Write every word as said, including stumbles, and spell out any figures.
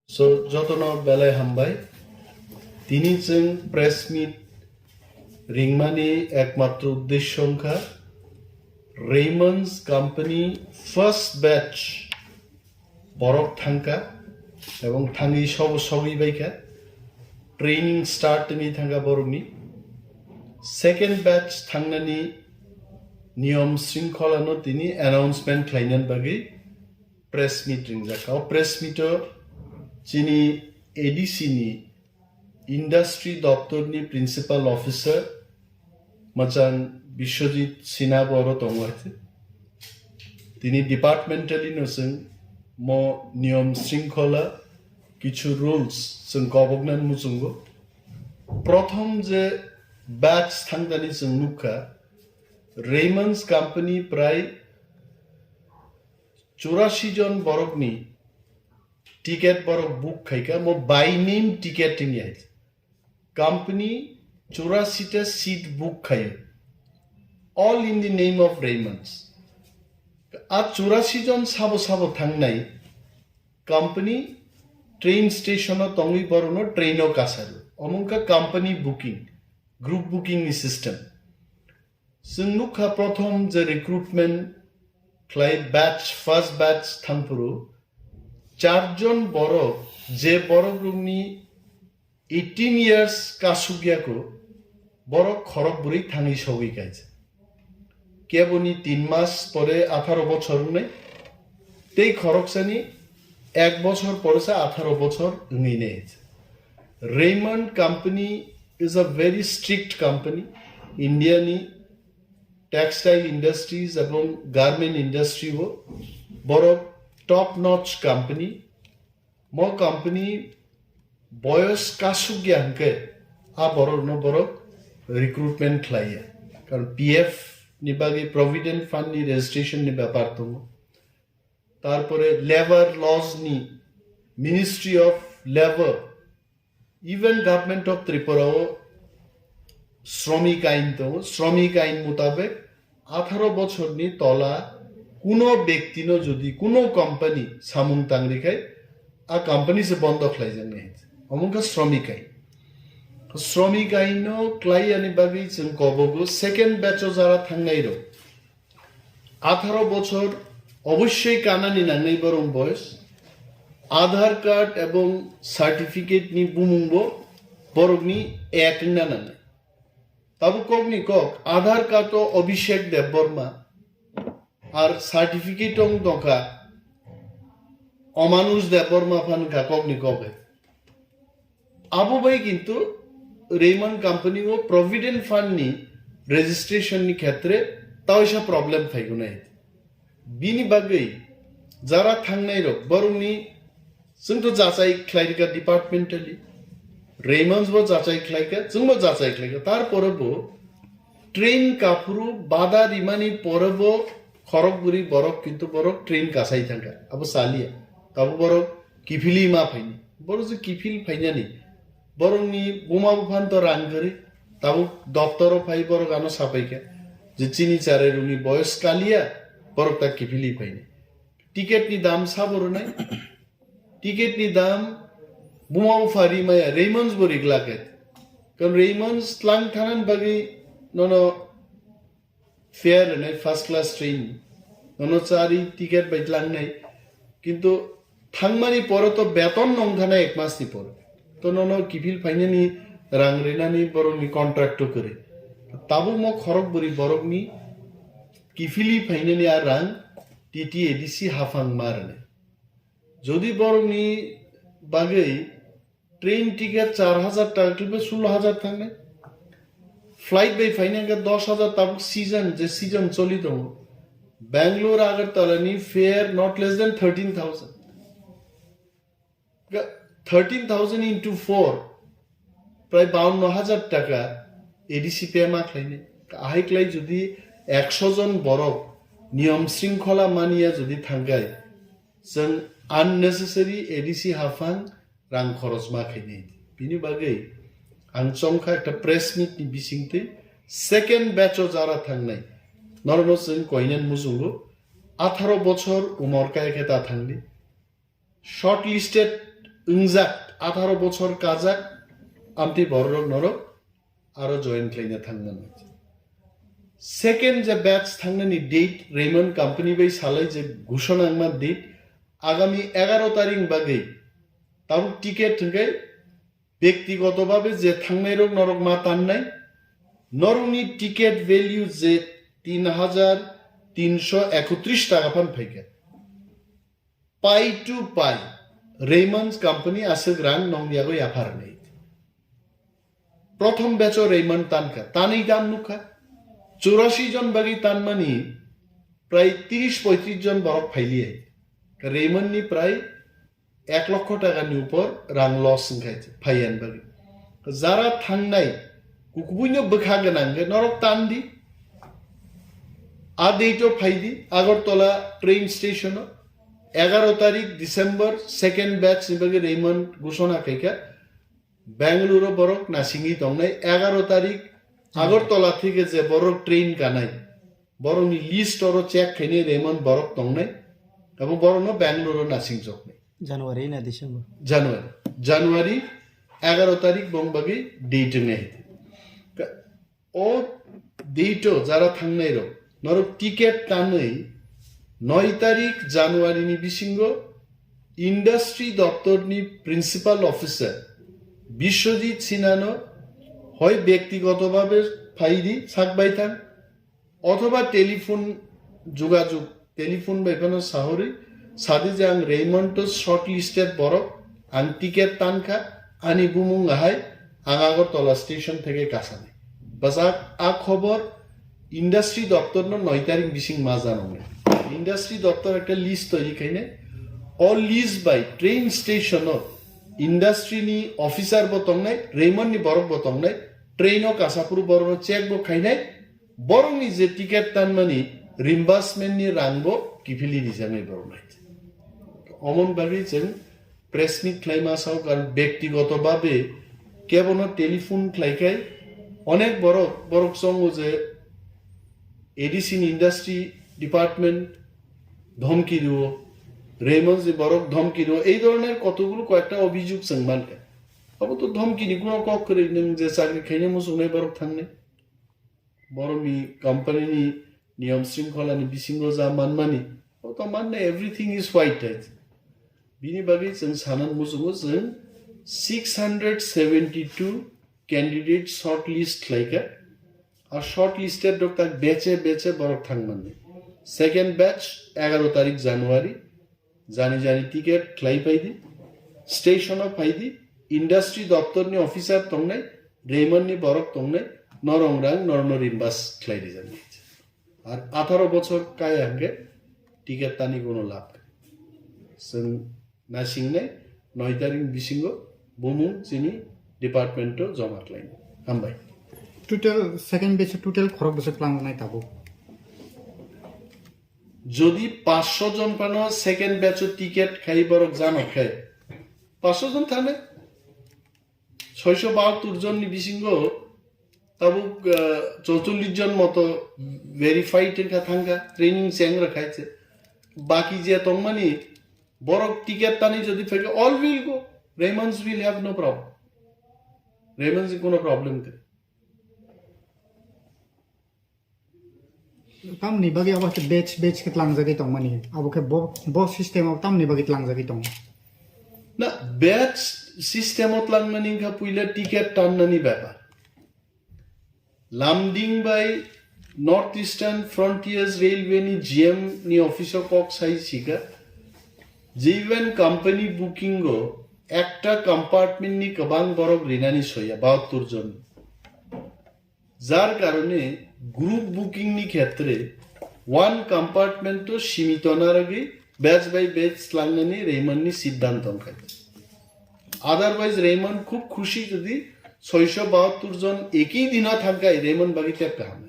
So, jotono belai hambai. Tini chwng press meet ringmani ekmatro uddesyo wngkha Raymond's company first batch borok thangkha ebong thangwi sobo sogwi baikha, training start wngwi thangkha borokni. Second batch thangnani niyom shringkholano tini announcement khlainani bagwi press meet ringjakha. O press meet o chini A D C ni industry doptor ni principal officer mwchang Biswajit Sinha bo oro tongo hai se. Tini departmentally no chwng mo niyom shringkhola kichu rules chwng koboknani muchungo. Prothom je batch thangdani chwng nukha, Raymond's company prai churashi jon borokni ticket borok book khaikha, mo by name ticket wngya hai. Company churashi ta seat book khaio, all in the name of Raymond's. A churashi jon sabo sabo thangnai company train station o tongwi borokno train o kasario. Omo wngkha company booking, group booking ni system. Chwng nukha prothom je recruitment khlai batch, first batch thangphuru charjon borok, je borok rokni eighteen years kasukya ko, borok khorok bwrwi thangwi sogwi kaisa. Keboni tin mas pore atharo bochor wngnai, tei khoroksani ek bochor pore sa atharo bochor wngwi nai. Raymond company is a very strict company. India ni textile industries ebong garment industry o borok top notch company. Mo company boyos kasukya hwnkhe a borokno borok recruitment khlaiya, karon P F ni bagwi, provident fund ni registration ni bepar tongo. Tarpore labour laws ni, Ministry of Labour, even Government of Tripura o Shramik Ain tongo. Shramik Ain mutabek atharo bochorni tola kuno bektino jodi kuno company samung tangri khai, a company se bondo khlaijaknai. Omo wngkha Shramik Ain. Shramik Ain no klaiyani bagwi chwng kobogo second batch o jara thangnai rok. Atharo bochor obossoi kanani nangnai borok boyos. Aadhaar card ebong certificate ni bumung bo borokni ek wngna nangnai. Tabuk kokni kok, Aadhaar card o Abhishek Debbarma, ar certificate wng tongkha Omanush Debbarma phan wngkha kokni kok hai. Abo bai kintu Raymond company o provident fund ni registration ni khetre taisa problem phaigunai. Bini bagwi jara thangnai rok borokni, chwng to jachai khlai rikha departmentally, Raymonds bo jachai khlai kha, chwng bo jachai khlai kha, tarpore bo train kaphuru bada rimani pore bo khorok bwrwi borok kintu borok train kasai thangkha, abo chaliya, abo borok kiphilwi ma phaini. Borok je kiphil phainani, borokni buma buphan to rang kwrwi, tabuk doptoro phai borok ano sapaikha je chini charairokni boyos kaliya, borok ta kiphilwi phaini. Ticket ni dam sabo rwnai, ticket ni dam buma bupha rimaya, Raymonds bo riglak et. Karon Raymonds tlang thanan bagwi nono fare rwnai first class train, nono chari ticket bai tlangnai, kintu thangmani pore to beton nongthana ek mas ni pore, to nono kiphil phainani rang rinani borokni contract to kwrwi, tabuk mo khorok bwrwi borokni kiphilwi phainani a rang T T A D C haphang ma rwnai. Jodi borokni bagwi train ticket char hajar taka khe sullo hajar thangnai. Flight bai phaina hwnkhe dos hajar, tabuk season, je season choli tongo. Bangalore Agartala ni fare not less than thirteen thousand. Thirteen thousand into four, prai bawanno hajar taka A D C pay ma khlainai. Ahai klai jodi ekso jon borok niyom sringkhola maniya jodi thangkhai, chwng unnecessary A D C haphang rang khorosma khainai. Bini bagwi ang chongkha ekta press meet ni bisingtwi second batch o jara thangnai. Norokno chwng koinani muchungo atharo bochor umor kaya khe ta thangdi. Shortlisted wngjak, atharo bochor kajak, amtwi bororok norok aro join khlaina thangmani. Second je batch thangnani date Raymond company bai salai je ghushona wngma date agami egaro tarik bagwi tabuk ticket hwnkhe bektigoto babe je thangnairok norok ma tannai, norokni ticket value je tin hajar tinsho ekotris taka phan phaikha. Pai to pai, Raymond company aswk rang nong yago yapharnai. Prothom batch o Raymond tankha, tanwi dan nukha. Churashi jon bagwi tanmani prai tiris poitris jon borok phailiya. Raymond ni prai ek lokho taka ni upor rang loss wngkha phaiyan bagwi. Jara thangnai kukubuino bwkha gwnang khe norok tandi. A date o phaidi Agartala train station o egaro tarik December second batch ni bagwi Raymond ghushona khaikha. Bangalore o borok nasingwi tongnai egaro tarik Agartala theke je borok train kanai borokni list oro check khainai Raymond borok tongnai abo borokno Bangalore o nasingjoknai. January na December? January. January egaro tarik bong bagwi date wngnai. O date o jara thangnai rok norok ticket tanwi noi tarik January ni bisingo industry doptor ni principal officer Biswajit Sinha no hoi bektigoto babe phaidi sak baithang othoba telephone jugajug telephone bai phano sahorwi sadi je ang Raymond to shortlisted borok, ang ticket tankha, ani bumung ahai, ang Agartala station theke kasani. Bwsak a khobor industry doptor no noi tarik bising ma janoknai. Industry doptor ekta list toiri khainai, o list bai train station o industry ni officer bo tongnai, Raymond ni borok bo tongnai, train o kasaphuru borok no check bo khainai, borokni je ticket tanmani reimbursement ni rang bo kiphilwi rijaknai borok nai. Omon bagwi chwng press meet khlaima sao, karon bektigoto babe kebono telephone khlaikhai onek borok, borok chongo je A D C ni industry department dhomki rio, Raymond ni borok dhomki rio, ei dhoroner kotogulu koyekta obhijog chwng mankha. Abo to dhomki ni kuno kok kwrwi, nwng je chakri khaina muchungnai borok thangnai. Borokni company ni niyom shringkhola ni bisingo ja manmani, o to manna everything is white, right? Bini bagwi chwng sanan muchungo chwng six hundred seventy two candidate shortlist khlaikha. A shortlisted rok tak beche beche borok thangmani. Second batch egaro tarik January, jani jani ticket khlai phaidi, station o phaidi, industry doptor ni officer tongnai, Raymond ni borok tongnai, norong rang norno reimburse khlai rijak. Ar atharo bochor kaya hwnkhe ticket tani kono labh kwrwi. Chwng nasingnai noi tarik bisingo bumung chini department o joma khlainai. Hambai. Total second batch total khorok bwswk tlangnai tabuk? Jodi paanch sho jon phano second batch o ticket khai borok jano khe, paanch sho jon thane, soisho bahattor jon ni bisingo tabuk, ah, chorchollish jon moto verified wngkha thangkha, training cheng rwkha se. Baki je tongmani borok ticket tani jodi phaikhe, all will go. Raymonds will have no problem. Raymonds ni kono problem kwrwi. Tamni bagwi abo khe batch, batch khe tlangjagwi tongmani. Abo khe bo, bo system o tamni bagwi tlangjagwi tongo. Na, batch system o tlangmani wngkha puila ticket tannani bepar. Lumding bai North Eastern Frontiers Railway ni G M ni office o kok sai sika, Jivan company booking o ekta compartment ni kwbang borok rinani soya, bahattor jon. Jar karone group booking ni khetre one compartment o simito naragwi batch by batch tlangnani Raymonds ni siddhanto wngkha. Otherwise Raymonds khub khushi jodi soisho bahattor jon eki dino thangkhai Raymonds bagwi tep kaham.